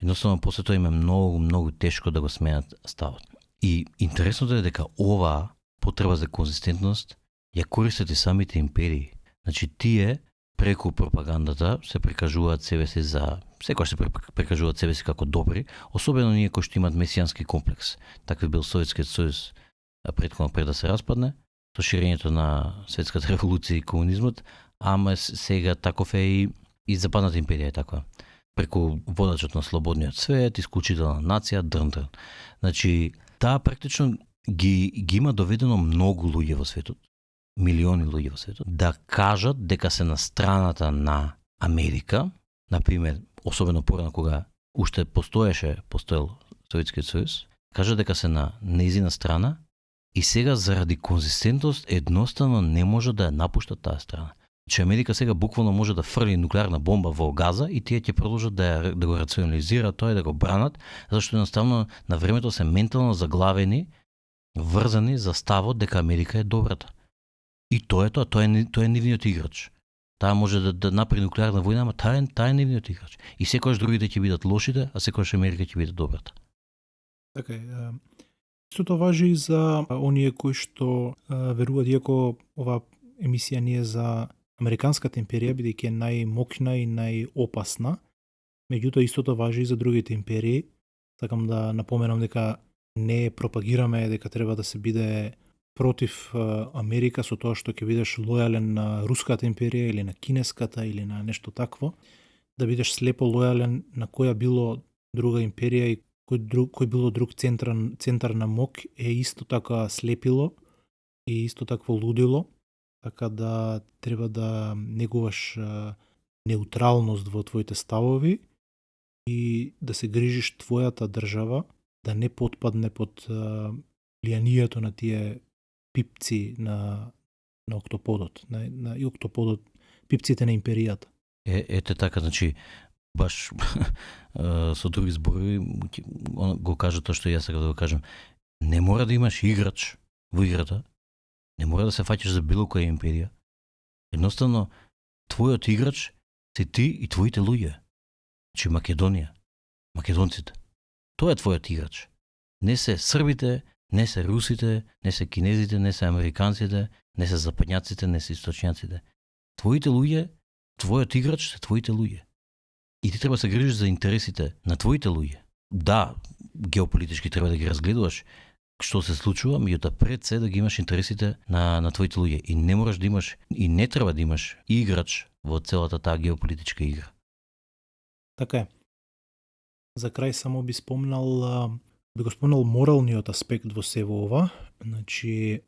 едноставно после тоа им е многу тешко да го сменат ставот. И интересното е дека ова потреба за конзистентност ја користат и самите империи. Значи тие преку пропагандата се прикажуваат себе си за секој се прикажуваат себе си како добри, особено ние кои што имаат месијански комплекс. Такви бил Советскиот сојуз претходно пред да се распадне, со ширењето на светската револуција и комунизмот, ама сега таков е и западната империја е таква. Преку водачот на слободниот свет, исклучителна нација, дрн. Значи, таа практично ги има доведено многу луѓе во светот, милиони луѓе во светот, да кажат дека се на страната на Америка, например, особено порано кога уште постоел Советскиот сојуз, кажат дека се на нејзина страна и сега заради конзистентност едноставно не може да ја напуштат таа страна. Че Америка сега буквално може да фрли нуклеарна бомба во Газа и тие ќе продолжат да го рационализираат тоа и да го бранат, зашто едноставно на времето се ментално заглавени, врзани за ставот дека Америка е добрата. И тоа е нивниот играч. Таа може да направи нуклеарна војна, ама таа е нивниот играч. И секогаш другите ќе бидат лошите, а секогаш Америка ќе биде добрата. Така е. Истото важи и за оние кои што веруваат, иако ова емисија не е за Американската империја, бидејќи е најмокна и најопасна, меѓутоа истото важи и за другите империи. Сакам да напоменам дека не пропагираме дека треба да се биде против Америка со тоа што ќе бидеш лојален на Руската империја или на Кинеската или на нешто такво, да бидеш слепо лојален на која било друга империја и кој било друг центар на мок е исто така слепило и исто такво лудило, така да треба да негуваш неутралност во твоите ставови и да се грижиш твојата држава да не потпадне под влијанието на тие пипци на октоподот, на октоподот, пипците на империјата. Ете така, значи баш со други зборови го кажа тоа што јас сакам да го кажам. Не мора да имаш играч во играта, не мора да се фаќаш за било која империја. Едноставно, твојот играч си ти и твоите луѓе. Значи Македонија, македонците. Тоа е твојот играч. Не се србите, не се русите, не се кинезите, не се американците, не се западњаците, не се источњаците. Твоите луѓе, твојот играч се твоите луѓе. И ти треба да се грижиш за интересите на твоите луѓе. Да, геополитички треба да ги разгледуваш што се случува, меѓутоа пред се да ги имаш интересите на твоите луѓе. И не можеш да имаш, и не треба да имаш играч во целата таа геополитичка игра. Така е. За крај само би го спомнал моралниот аспект во се во ова. Значи,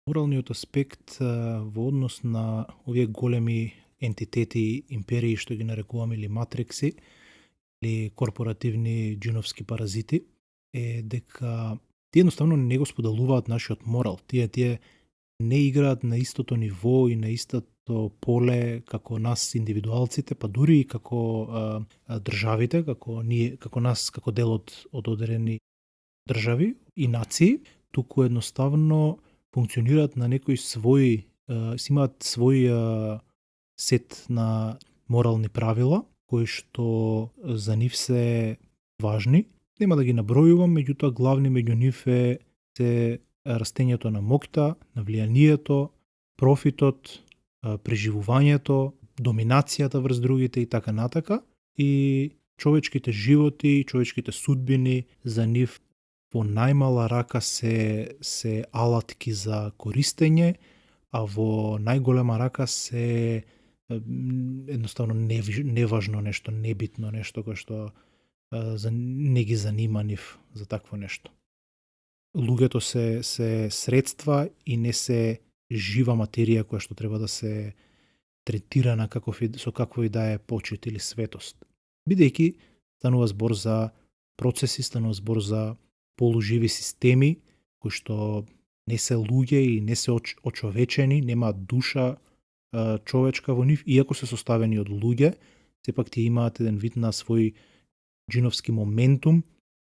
моралниот аспект во однос на овие големи ентитети, империи, што ги нарекуваме, или матрикси, или корпоративни джиновски паразити, е дека тие едноставно не го споделуваат нашиот морал. Тие не играат на истото ниво и на истото поле како нас индивидуалците, па дури и како државите, како нас, како дел од одредени држави и нации, туку едноставно функционираат на некои своји, имаат свој сет на морални правила, кои што за нив се важни. Нема да ги набројувам, меѓутоа главни меѓу нив се растењето на моќта, на влијанието, профитот, преживувањето, доминацијата врз другите и така натака. И човечките животи, човечките судбини за нив во најмала рака се алатки за користење, а во најголема рака се едноставно неважно нешто, небитно нешто кој што не ги занима нив за такво нешто. Луѓето се средства и не се жива материја која што треба да се третирана со какви да е почит или светост. Бидејќи станува збор за процеси, станува збор за полуживи системи кои што не се луѓе и не се очовечени, немаат душа човечка во нив, иако се составени од луѓе, сепак тие имаат еден вид на свој джиновски моментум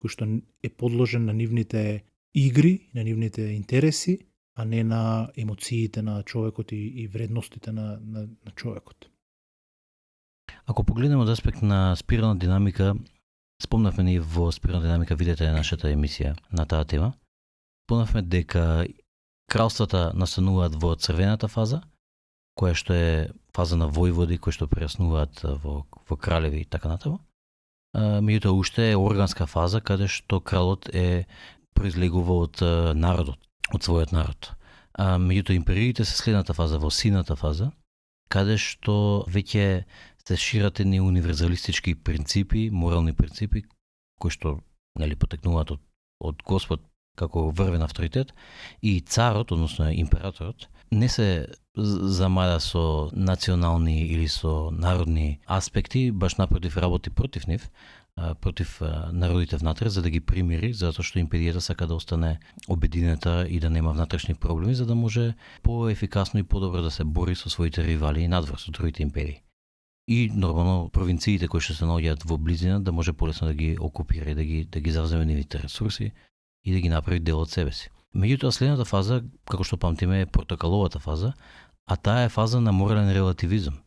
кој што е подложен на нивните игри, на нивните интереси, а не на емоциите на човекот и вредностите на човекот. Ако погледнеме од аспект на спирална динамика, спомнавме ни во спирална динамика, видете нашата емисија на таа тема, спомнавме дека кралствата настануваат во црвената фаза, која што е фаза на војводи, кои што прераснуваат во кралеви и така натаму. Меѓутоа уште е органска фаза, каде што кралот произлегува од народот, од својот народ. Меѓутоа империите се следната фаза, во сината фаза, каде што веќе се шират едни универзалистички принципи, морални принципи, кои што потекнуваат од Господ како врвен авторитет, и царот, односно императорот, не се замара со национални или со народни аспекти, баш напротив работи против нив, против народите внатре, за да ги примири, затоа што империјата сака да остане обединета и да нема внатрешни проблеми, за да може поефикасно и подобро да се бори со своите ривали и надвор со другите империи. И нормално провинциите кои што се наоѓаат во близина да може полесно да ги окупира и да ги завземе нивните ресурси и да ги направи дел од себе си. Меѓутоа следната фаза, како што памтиме, е портокаловата фаза, а таа е фаза на морален релативизам.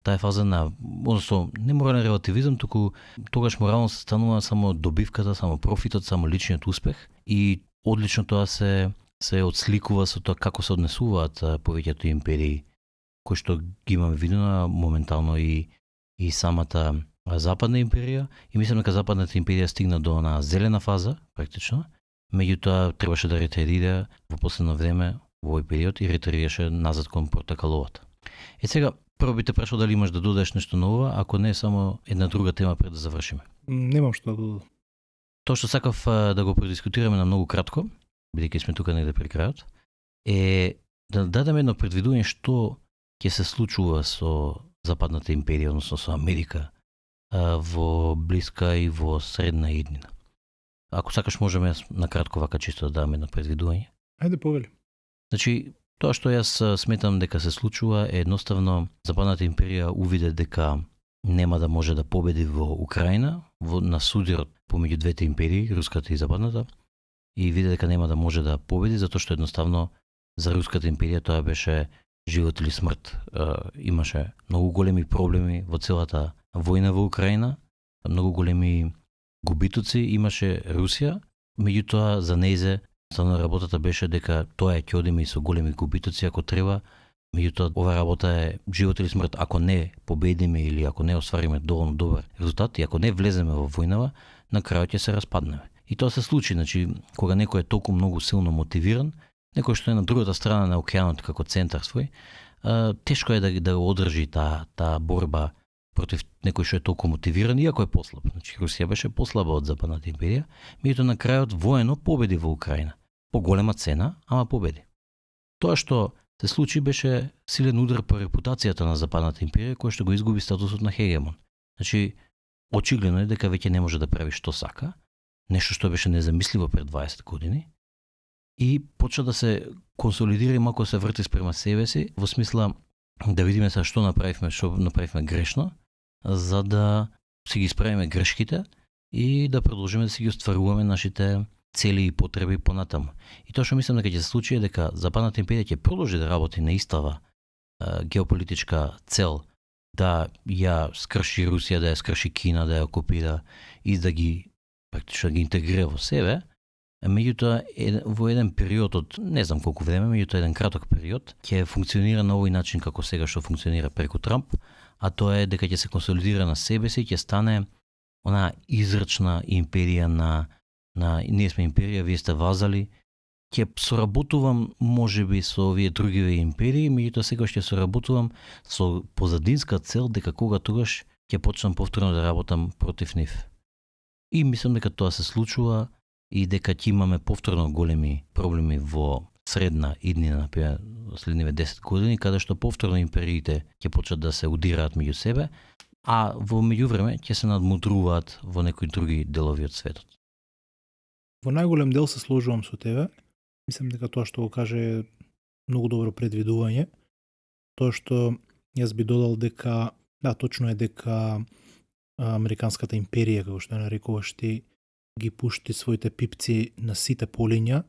Таа е фаза на, односно, не морален релативизам, туку тогаш морално се станува само добивката, само профитот, само личниот успех, и одлично тоа се отсликува со тоа како се однесуваат повеќето империи, кои што ги имаме видено моментално и самата западна империја, и мислам дека западната империја стигна до на зелена фаза, практично, меѓутоа требаше да ретарира во последно време во овој период и ретарираше назад кон портокаловата. Сега, прво би те прашал дали имаш да додадеш нешто ново, ако не само една друга тема пред да завршиме. Немам што да додадам. Тоа што сакав да го предискутираме на многу кратко, бидејќи сме тука негде при крајот, е да дадеме едно предвидување што ќе се случува со западната империја, односно со Америка, во блиска и во средна иднина. Ако сакаш можеме на кратко вака чисто да дадеме едно предвидување. Ајде повели. Значи, тоа што јас сметам дека се случува е едноставно западната империја увиде дека нема да може да победи во Украина, на судирот помеѓу двете империи, руската и западната, и виде дека нема да може да победи, затоа што едноставно за руската империја тоа беше живот или смрт. Имаше многу големи проблеми во целата војна во Украина, многу големи губитоци имаше Русија, меѓутоа за нејзе работата беше дека тоа ќе одиме и со големи губитоци ако треба, меѓутоа ова работа е живот или смрт. Ако не победиме или ако не оствариме доволно добар резултат и ако не влеземе во војнава, на крајот ќе се распаднеме. И тоа се случи, значи кога некој е толку многу силно мотивиран, некој што е на другата страна на океанот како центар свој, тешко е да одржи таа борба против некој што е толку мотивиран, иако е послаб. Значи Русија беше послаба од западната империја, меѓутоа на крајот воено победи во Украина. По голема цена, ама победи. Тоа што се случи беше силен удар по репутацијата на Западната империја, која што го изгуби статусот на хегемон. Значи, очигледно е дека веќе не може да прави што сака, нешто што беше незамисливо пред 20 години, и почна да се консолидира и малку се врти спрема себе си, во смисла да видиме сега што направивме грешно, за да си ги исправиме грешките и да продолжиме да си ги остваруваме нашите цели и потреби понатаму. И тоа што мислам дека ќе се случи е дека Западната империја ќе продолжи да работи на истава геополитичка цел, да ја скрши Русија, да ја скрши Кина, да ја окупира и да ги практично ги интегрира во себе. Меѓутоа, во еден период од не знам колку време, меѓутоа еден краток период, ќе функционира на овој начин како сега што функционира преку Трамп, а тоа е дека ќе се консолидира на себе си и ќе стане она израчна империја на ние сме империја, вие сте вазали. Ќе соработувам можеби со овие другиве империи, меѓутоа сега ќе соработувам со позадинска цел дека кога тогаш ќе почнам повторно да работам против нив. И мислам дека тоа се случува и дека ќе имаме повторно големи проблеми во средна иднина, например, следниве 10 години, каде што повторно империите ќе почнат да се удираат меѓу себе, а во меѓувреме ќе се надмудруваат во некои други делови од светот. Во најголем дел се сложувам со тебе. Мислам дека тоа што го каже е многу добро предвидување. Тоа што јас би додал дека, да, точно е дека Американската империја, како што ја нарекуваш ти, ги пушти своите пипци на сите полиња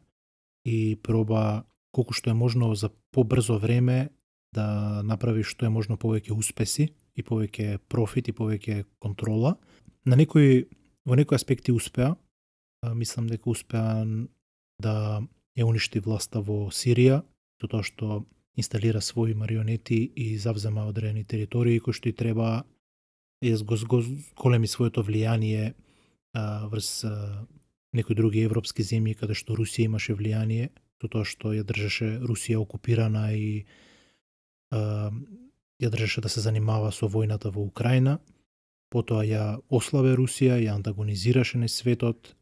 и проба колку што е можно за побрзо време да направи што е можно повеќе успеси и повеќе профит и повеќе контрола. Во некои аспекти успеа. Мислам дека успеа да ја уништи власта во Сирија, со тоа што инсталира своји марионети и завзема одредени територии кои што и треба и големи своето влијание врз некои други европски земји каде што Русија имаше влијание, со тоа што ја држеше Русија окупирана и ја држеше да се занимава со војната во Украина. Потоа ја ослабе Русија, ја антагонизираше на светот,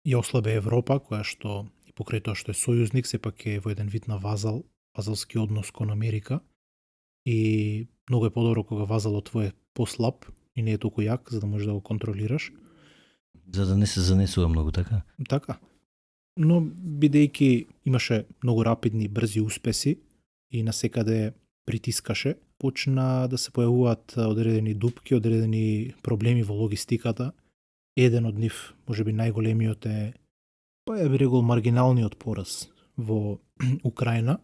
ја ослабе Европа, која што и покрај тоа што е сојузник, сепак е во еден вид на вазалски однос кон Америка. И многу е подобро кога вазалот твој е послаб и не е толку јак, за да можеш да го контролираш. За да не се занесува многу, така? Така. Но бидејќи имаше многу рапидни, брзи успеси и насекаде притискаше, почна да се појавуваат одредени дупки, одредени проблеми во логистиката. Еден од нив, можеби најголемиот е, ја би рекол, маргиналниот пораз во Украина,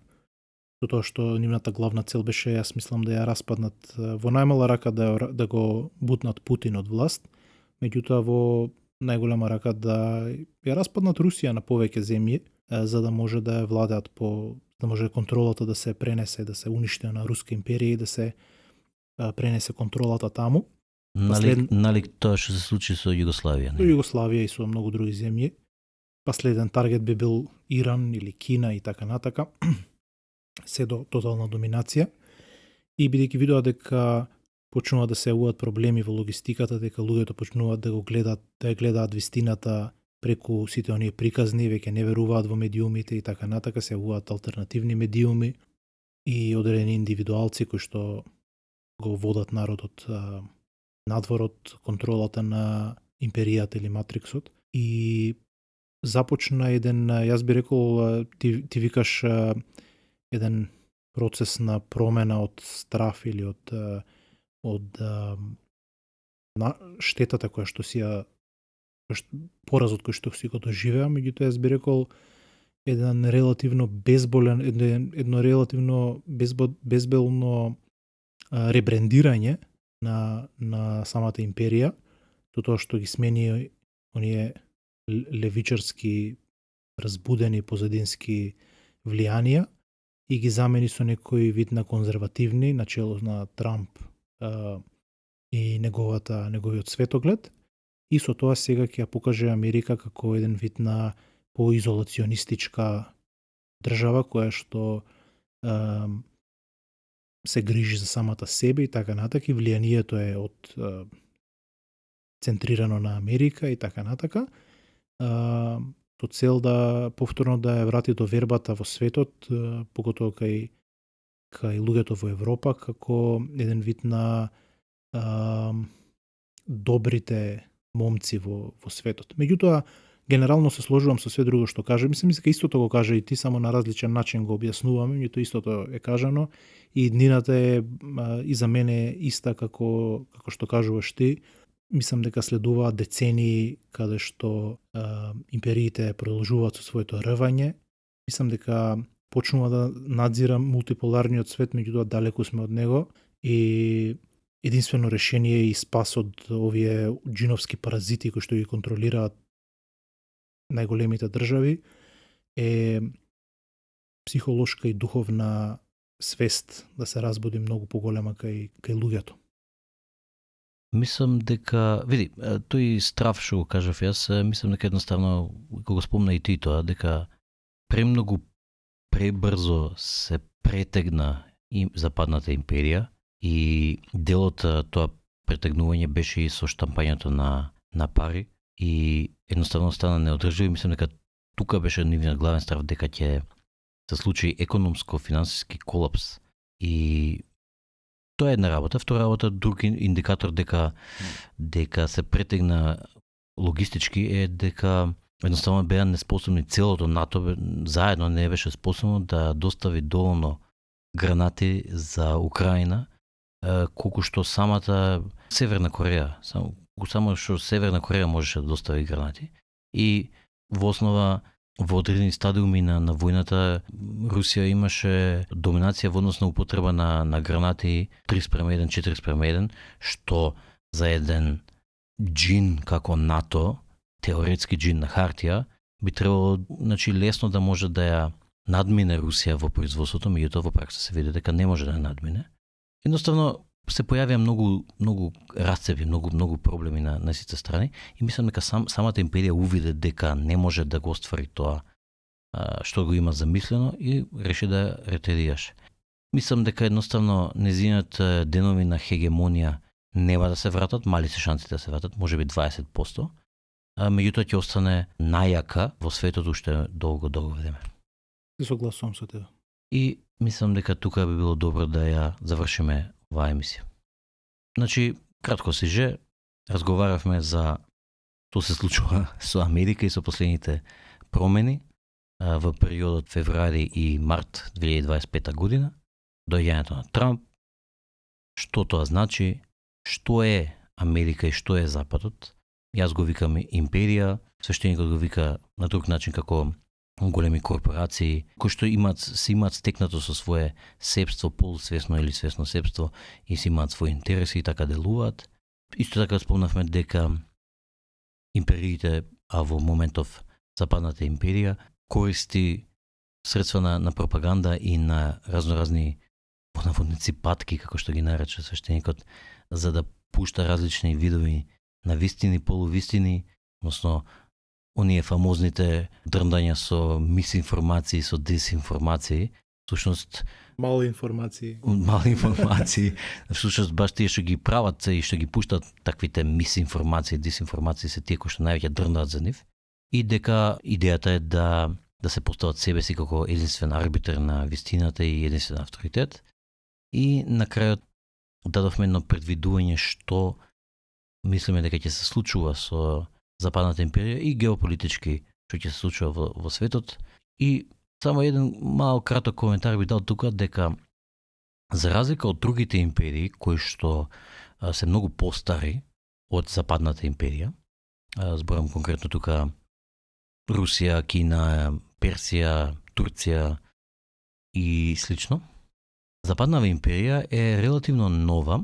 со тоа што нивната главна цел беше, јас мислам, да ја распаднат во најмала рака да го бутнат Путин од власт, меѓутоа во најголема рака да ја распаднат Русија на повеќе земји, за да може да ја владеат да може контролата да се пренесе, да се уништи на Руска империја и да се пренесе контролата таму. Нали тоа што се случи со Југославија? Со Југославија и со многу други земји. Последен таргет би бил Иран или Кина и така натака. Се до тотална доминација. И бидејќи видоа дека почнуваат да се јавуваат проблеми во логистиката, дека луѓето почнуваат да ја гледаат вистината преку сите оние приказни, веќе не веруваат во медиумите и така натака, се јавуваат алтернативни медиуми и одредени индивидуалци кои што го водат народот надвор од контролата на империјата или матриксот. И започна еден, јас би рекол, ти викаш еден процес на промена од страф или од штетата која што си ја поразот кој што си го доживеа, меѓутоа јас би рекол едно релативно безбелно ребрендирање на самата империја, тоа што ги смени оние левичарски разбудени позадински влијанија и ги замени со некој вид на конзервативни, начело на Трамп и неговиот светоглед. И со тоа сега ќе ја покаже Америка како еден вид на поизолационистичка држава која што се грижи за самата себе и така натака, и влијанието е центрирано на Америка и така натака. Со со цел да повторно да ја врати до вербата во светот, поготово кај луѓето во Европа, како еден вид на добрите момци во светот. Меѓутоа, генерално се сложувам со све друго што кажа. Мислам дека истото го кажа и ти, само на различен начин го објаснуваме, меѓутоа истото е кажано и иднината е и за мене иста како што кажуваш ти. Мислам дека следуваат децении каде што империите продолжуваат со своето рвање. Мислам дека почнува да надзира мултиполарниот свет, меѓутоа далеку сме од него и единствено решение и спас од овие џиновски паразити кои што ги контролираат најголемите држави е психолошка и духовна свест да се разбуди многу поголема кај луѓето. Мислам дека, види, тој страв што го кажав јас, мислам дека едноставно, кога го спомна и ти тоа, дека премногу пребрзо се претегна западната империја и делот тоа претегнување беше и со штампањето на пари и едноставно стана неодржливо. Мислам дека тука беше нивниот главен страв дека ќе се случи економско-финансиски колапс и тоа е една работа. Втора работа, друг индикатор дека се претегна логистички е дека едноставно беа неспособни, целото НАТО заедно не беше способно да достави доволно гранати за Украина, колку што самата Северна Кореја, само што Северна Кореја можеше да достави гранати. И во основа во одредени стадиуми на војната Русија имаше доминација во однос на употреба на гранати 3:1, 4:1, што за еден џин како НАТО, теоретски џин на хартија, би требало, значи, лесно да може да ја надмине Русија во производството, меѓутоа во пракса се види дека не може да ја надмине. Едноставно се појавија многу расцепи, многу проблеми на сите страни и мислам дека самата империја увиде дека не може да го оствари тоа што го има замислено и реши да ретирираше. Мислам дека едноставно незиниот денови на хегемонија нема да се вратат, мали се шансите да се вратат, можеби 20%, меѓутоа ќе остане најака во светот уште долго време. Се согласувам со тебе. И мислам дека тука би било добро да ја завршиме оваа емисија. Значи, кратко сиже, разговаравме за што се случува со Америка и со последните промени во периодот февруари и март 2025 година, доаѓањето на Трамп, што тоа значи, што е Америка и што е Западот. Јас го викам империја, свештеникот го вика на друг начин како големи корпорации, кои што имаат стекнато со свое себство, полусвесно или свесно себство и си имаат своји интереси и така делуваат. Исто така спомнавме дека империите, а во моментов Западната империја, користи средства на пропаганда и на разноразни понаводници патки, како што ги нарече свештеникот, за да пушта различни видови на вистини, полувистини, односно оние фамозните дрндања со мисинформации, со дезинформации, всушност мали информации, всушност баш тие што ги прават и што ги пуштат таквите мисинформации, дезинформации се тие кои што највеќе дрндаат за нив, и дека идејата е да се постават себе си како единствен арбитер на вистината и единствен авторитет. И на крајот дадовме едно предвидување што мислиме дека ќе се случува со Западната империја и геополитички што ќе се случува во светот. И само еден мал краток коментар би дал тука, дека за разлика од другите империи кои што се многу постари од Западната империја, зборам конкретно тука Русија, Кина, Персија, Турција и слично, Западната империја е релативно нова.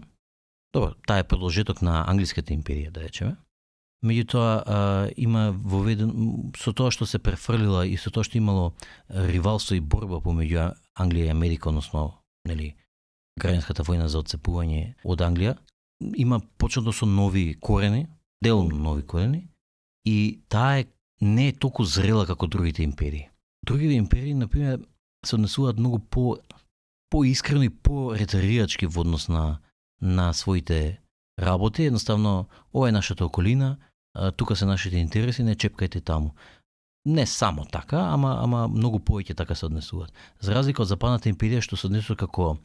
Добро, таа е продолжеток на англиската империја, да речеме. Меѓутоа има воведен со тоа што се префрлила и со тоа што имало ривалство и борба помеѓу Англија и Америка, односно, нели, граѓанската војна за отцепување од Англија, има почнато со нови корени, делно нови корени, и таа не е толку зрела како другите империи. Другите империи, например, се однесуваат многу по-искрено и по-ретарирачки во однос на своите работи. Едноставно, ова е нашата околина, тука се нашите интереси, не чепкајте таму. Не само така, ама многу повеќе така се однесуваат. За разлика од Западната империја што се однесува како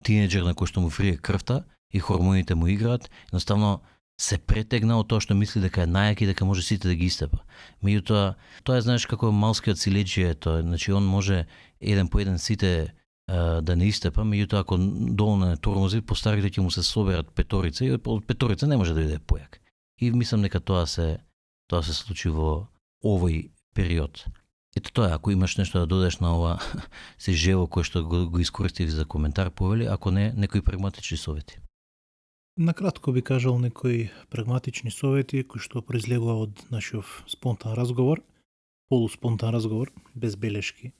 тинеџер на кој што му фрие крвта и хормоните му играат, едноставно се претегна од тоа што мисли дека е најак и дека може сите да ги истепа. Меѓутоа, тоа е, знаеш, како малскиот силеџие, тоа, значи он може еден по еден сите да не истепа, меѓутоа ако доволно не тормози, по старите ќе му се соберат петорица и од петорица не може да биде појак. И мислам дека тоа се случи во овој период. Ето тоа, ако имаш нешто да додадеш на ова се живо кој што го искористив за коментар, повели, ако не, некои прагматични совети. Накратко би кажал некои прагматични совети кои што произлегува од нашиот спонтан разговор, полуспонтан разговор, без белешки.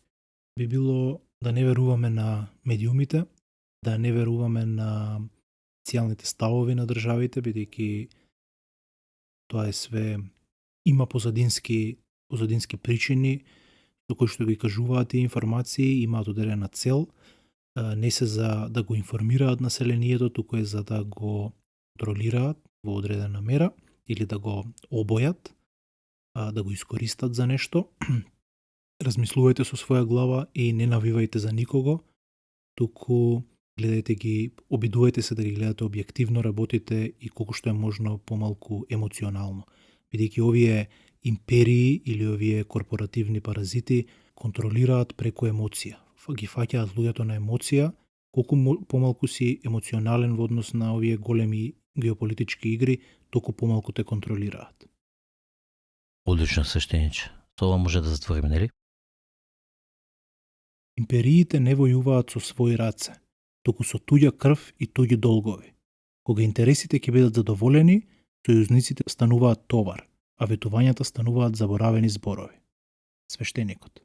Би било да не веруваме на медиумите, да не веруваме на официјалните ставови на државите, бидејќи тоа е све има позадински причини до кои што ги кажуваат тие информации, имаат одредена цел, не се за да го информираат населението, туку е за да го контролираат во одредена мера или да го обојат, да го искористат за нешто. Размислувајте со своја глава и не навивајте за никого, туку гледајте ги, обидувајте се да ги гледате објективно работите и колку што е можно помалку емоционално. Бидејќи овие империи или овие корпоративни паразити контролираат преку емоција. Ги фаќаат луѓето на емоција, колку помалку си емоционален во однос на овие големи геополитички игри, толку помалку те контролираат. Одлично, свештениче. Со ова може да затвориме, нели? Империите не војуваат со своји раце, туку со туѓа крв и туѓи долгови. Кога интересите ќе бидат задоволени, сојузниците стануваат товар, а ветувањата стануваат заборавени зборови. Свештеникот.